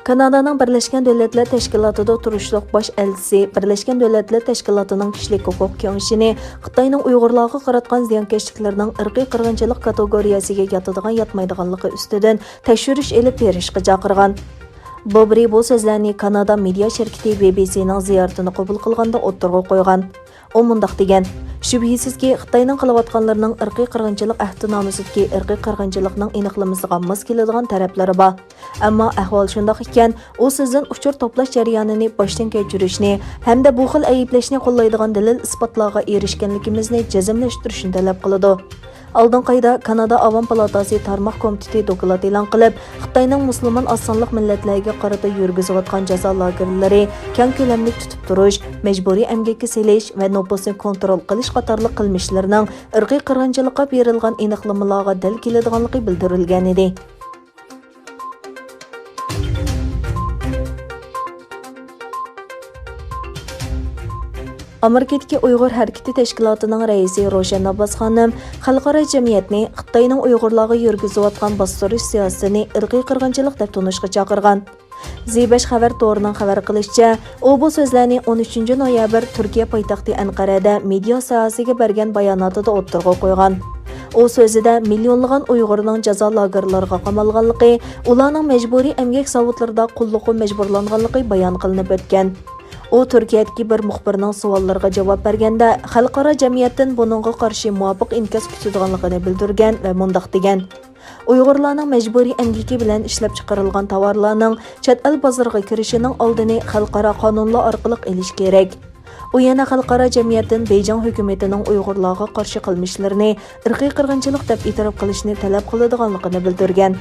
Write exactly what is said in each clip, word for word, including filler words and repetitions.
كانادانىڭ بىرلەشكەن دۆلەتلەر تەشكىلاتىدا تۇرۇشلۇق باش ئەلچىسى، بىرلەشكەن دۆلەتلەر تەشكىلاتىنىڭ كىشىلىك ھوقۇق كېڭىشىنى خىتاينىڭ ئۇيغۇرلارغا قاراتقان زىيانكەشلىكلىرىنىڭ ئىرقىي قىرغىنچىلىق كاتېگورىيەسىگە ياتىدىغان-ياتمايدىغانلىقى ئۈستىدىن تەكشۈرۈش ئېلىپ بېرىشقا چاقىرغان. بوبرى بۇ سۆزلەرنى كانادا مېدىيا شىركىتى بى بى سىنىڭ زىيارىتىنى قوبۇل قىلغاندا ئوتتۇرىغا قويغان. ئۇ مۇنداق دېگەن: شۈبھىسىزكى، خىتاينىڭ قىلىۋاتقانلىرىنىڭ ئىرقىي قىرغىنچىلىق ئەھدىنامىسىدىكى ئىرقىي قىرغىنچىلىقنىڭ ئېنىقلىمىسىغا ماس كېلىدىغان تەرەپلىرى بار. ئەمما ئەھۋال شۇنداق ئىكەن، ئۇ سىزدىن ئۇچۇر توپلاش جەريانىنى باشتىن كەچۈرۈشنى ھەمدە بۇ خىل ئەيىبلەشنى قوللايدىغان دەلىل-ئىسپاتلارغا ئېرىشكەنلىكىمىزنى جەزملەشتۈرۈشنى تەلەپ قىلىدۇ. ئالدىنقى ئايدا كانادا ئاۋام پالاتاسى تارماق كومىتېتى دوكلات ئېلان قىلىپ، خىتاينىڭ مۇسۇلمان ئاز سانلىق مىللەتلەرگە قارىتا يۈرگۈزۈۋاتقان جازا لاگېرلىرى، كەڭ كۆلەملىك تۇتۇپ تۇرۇش، مەجبۇرىي ئەمگەككە سېلىش ۋە نوپۇسنى كونترول قىلىش قاتارلىق قىلمىشلىرىنىڭ ئىرقىي قىرغىنچىلىققا بېرىلغان ئېنىقلىمىلارغا دەل كېلىدىغانلىقى بىلدۈرۈلگەنىدى. ئامېرىكىدىكى ئۇيغۇر ھەرىكىتى تەشكىلاتىنىڭ رەئىسى روشەن ئابباس خانىم خەلقئارا جەمئىيەتنى خىتاينىڭ ئۇيغۇرلارغا يۈرگۈزۈۋاتقان باستۇرۇش سىياسىتىنى ئىرقىي قىرغىنچىلىق دەپ تونۇشقا چاقىرغان. زى بەش خەۋەر تورىنىڭ خەۋەر قىلىشىچە، ئۇ بۇ سۆزلەرنى ئون ئۈچىنچى نويابىر تۈركىيە پايتەختى ئەنقەرەدە مېدىيا ساھەسىگە بەرگەن باياناتىدا ئوتتۇرىغا قويغان. ئۇ سۆزىدە مىليونلىغان ئۇيغۇرنىڭ جازا لاگېرلىرىغا قامالغانلىقى، ئۇلارنىڭ مەجبۇرىي ئەمگەك زاۋۇتلىرىدا قۇللۇققا مەجبۇرلانغانلىقى بايان قىلىنىپ ئۆتكەن. ئۇ تۈركىيەدىكى بىر مۇخبىرنىڭ سوئاللىرىغا جاۋاب بەرگەندە، خەلقئارا جەمئىيەتتىن بۇنىڭغا قارشى مۇۋاپىق ئىنكاس كۈتىدىغانلىقىنى بىلدۈرگەن ۋە مۇنداق دېگەن: ئۇيغۇرلارنىڭ مەجبۇرىي ئەمگىكى بىلەن ئىشلەپچىقىرىلغان تاۋارلارنىڭ چەت ئەل بازىرىغا كىرىشىنىڭ ئالدىنى خەلقئارا قانۇنلار ئارقىلىق ئېلىش كېرەك. ئۇ يەنە خەلقئارا جەمئىيەتتىن بېيجىڭ ھۆكۈمىتىنىڭ ئۇيغۇرلارغا قارشى قىلمىشلىرىنى ئىرقىي قىرغىنچىلىق دەپ ئېتىراپ قىلىشنى تەلەپ قىلىدىغانلىقىنى بىلدۈرگەن.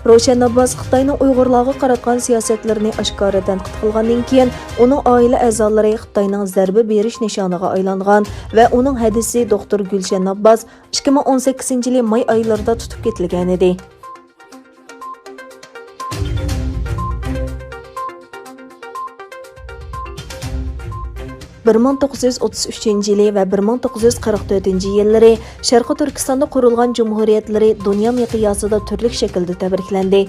روشەن ئابباس خىتاينىڭ ئۇيغۇرلارغا قاراتقان سىياسەتلىرىنى ئاشكارا تەنقىد قىلغاندىن كېيىن، ئۇنىڭ ئائىلە ئەزالىرى خىتاينىڭ زەربە بېرىش نىشانىغا ئايلانغان ۋە ئۇنىڭ ھەدىسى دوختۇر گۈلشەن ئابباس ئىككى مىڭ ئون سەككىزىنچى يىلى ماي ئايلىرىدا تۇتۇپ كېتىلگەنىدى. بىر مىڭ توققۇز يۈز ئوتتۇز ئۈچىنچى يىلى ۋە بىر مىڭ توققۇز يۈز قىرىق تۆتىنچى يىللىرى شەرقىي تۈركىستاندا قۇرۇلغان جۇمھۇرىيەتلىرى دۇنيا مىقياسىدا تۈرلۈك شەكىلدە تەبرىكلەندى.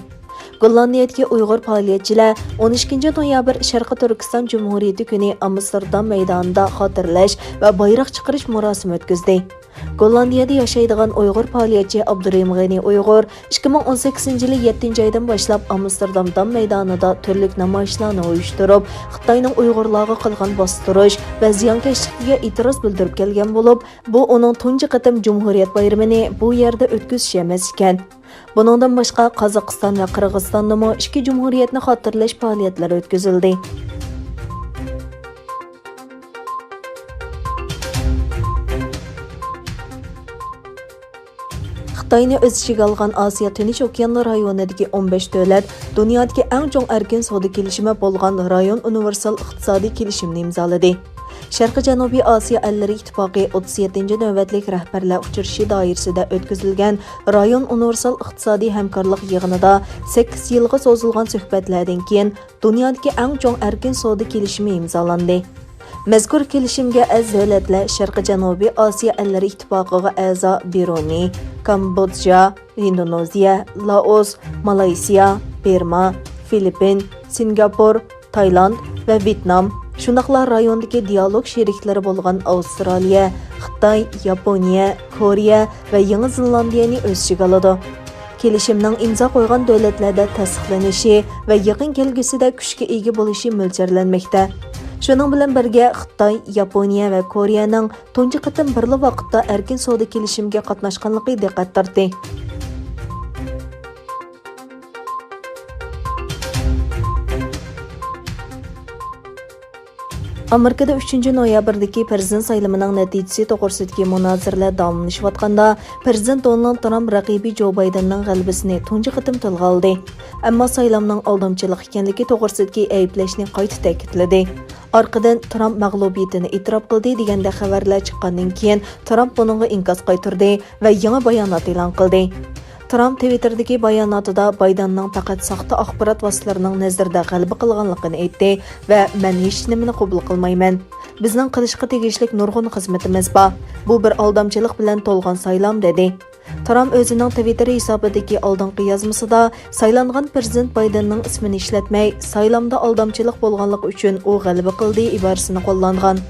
گوللاندىيەدىكى ئۇيغۇر پائالىيەتچىلەر ئون ئىككىنچى نويابىر شەرقىي تۈركىستان جۇمھۇرىيىتى كۈنى ئامستېردام مەيدانىدا خاتىرىلەش ۋە بايراق چىقىرىش مۇراسىمى ئۆتكۈزدى. گوللاندىيەدە ياشايدىغان ئۇيغۇر پائالىيەتچى ئابدۇرېھىم غېنى ئۇيغۇر ئىككى مىڭ ئون سەككىزىنچى يىلى يەتتىنچى ئايدىن باشلاپ ئامستېردام دام مەيدانىدا تۈرلۈك نامايىشلارنى ئۇيۇشتۇرۇپ، خىتاينىڭ ئۇيغۇرلارغا قىلغان باستۇرۇش ۋە زىيانكەشلىكىگە ئېتىراز بىلدۈرۈپ كەلگەن بولۇپ، بۇ ئۇنىڭ تۇنجى قېتىم جۇمھۇرىيەت بايرىمىنى بۇ يەردە ئۆتكۈزۈشى ئەمەس ئىكەن. بۇنىڭدىن باشقا، قازاقىستان ۋە قىرغىزىستاندىمۇ ئىككى جۇمھۇرىيەتنى خاتىرىلەش پائالىيەتلىرى ئۆتكۈزۈلدى. خىتاينى ئۆز ئىچىگە ئالغان ئاسىيا تىنچ ئوكيانلار رايونىدىكى ئون بەش دۆلەت دۇنيادىكى ئەڭ چوڭ ئەركىن سودا كېلىشىمى بولغان رايون ئۇنىۋېرسال ئىقتىسادىي كېلىشىمىنى ئىمزالىدى. شەرقىي جەنۇبىي ئاسىيا ئەللىرى ئىتتىپاقى ئوتتۇز يەتتىنچى نۆۋەتلىك رەھبەرلەر ئۇچرىشىشى دائىرىسىدە ئۆتكۈزۈلگەن رايون ئۇنىۋېرسال ئىقتىسادىي ھەمكارلىق يىغىنىدا سەككىز يىلغا سوزۇلغان سۆھبەتلەردىن كېيىن، دۇنيادىكى ئەڭ چوڭ ئەركىن سودا كېلىشىمى ئىمزالاندى. مەزكۇر كېلىشىمگە ئەزا دۆلەتلەر شەرقىي جەنۇبىي ئاسىيا ئەللىرى ئىتتىپاقىغا ئەزا بىرۇنېي، كامبودژا، ھىندونېزىيە، لائوس، مالايسىيا، بىرما، فىلىپپىن، سىنگاپور، تايلاند ۋە ۋيېتنام، شۇنداقلا رايوندىكى دىيالوگ شېرىكلىرى بولغان ئاۋسترالىيە، خىتاي، ياپونىيە، كورېيە ۋە يېڭى زېلاندىيەنى ئۆز ئىچىگە ئالىدۇ. كېلىشىمنىڭ ئىمزا قويغان دۆلەتلەردە تەستىقلىنىشى ۋە يېقىن كەلگۈسىدە كۈچكە ئىگە بولۇشى مۆلچەرلەنمەكتە. شۇنىڭ بىلەن بىرگە، خىتاي، ياپونىيە ۋە كورېيەنىڭ تۇنجى قېتىم بىرلا ۋاقىتتا ئەركىن سودا كېلىشىمىگە قاتناشقانلىقى دىققەت تارتتى. ئامېرىكىدا ئۈچىنچى نويابىردىكى پىرېزىدېنت سايلىمىنىڭ نەتىجىسى توغرىسىدىكى مۇنازىرىلەر داۋاملىشىۋاتقاندا، پىرېزىدېنت دونالد ترامپ رەقىبى جو بايدېننىڭ غەلىبىسىنى تۇنجى قېتىم تىلغا ئالدى. ئەمما سايلامنىڭ ئالدامچىلىق ئىكەنلىكى توغرىسىدىكى ئەيىبلەشنى قايتا تەكىتلىدى. ئارقىدىن، ترامپ مەغلۇبىيىتىنى ئېتىراپ قىلدى دېگەندەك خەۋەرلەر چىققاندىن كېيىن، ترامپ بۇنىڭغا ئىنكاس قايتۇردى ۋە يېڭى بايانات ئېلان قىلدى. ترامپ تىۋىتتېردىكى باياناتىدا بايدېننىڭ پەقەت ساختا ئاخبارات ۋاسىتىلىرىنىڭ نەزىرىدە غەلىبە قىلغانلىقىنى ئېيتتى ۋە مەن ھېچنېمىنى قوبۇل قىلمايمەن. بىزنىڭ قىلىشقا تېگىشلىك نۇرغۇن خىزمىتىمىز بار. بۇ بىر ئالدامچىلىق بىلەن تولغان سايلام، دېدى. ترامپ ئۆزىنىڭ تىۋىتتېر ھېسابىدىكى ئالدىنقى يازمىسىدا سايلانغان پىرېزىدېنت بايدېننىڭ ئىسمىنى ئىشلەتمەي، سايلامدا ئالدامچىلىق بولغانلىقى ئۈچۈن ئۇ غەلىبە قىلدى ئىبارىسىنى قوللانغان.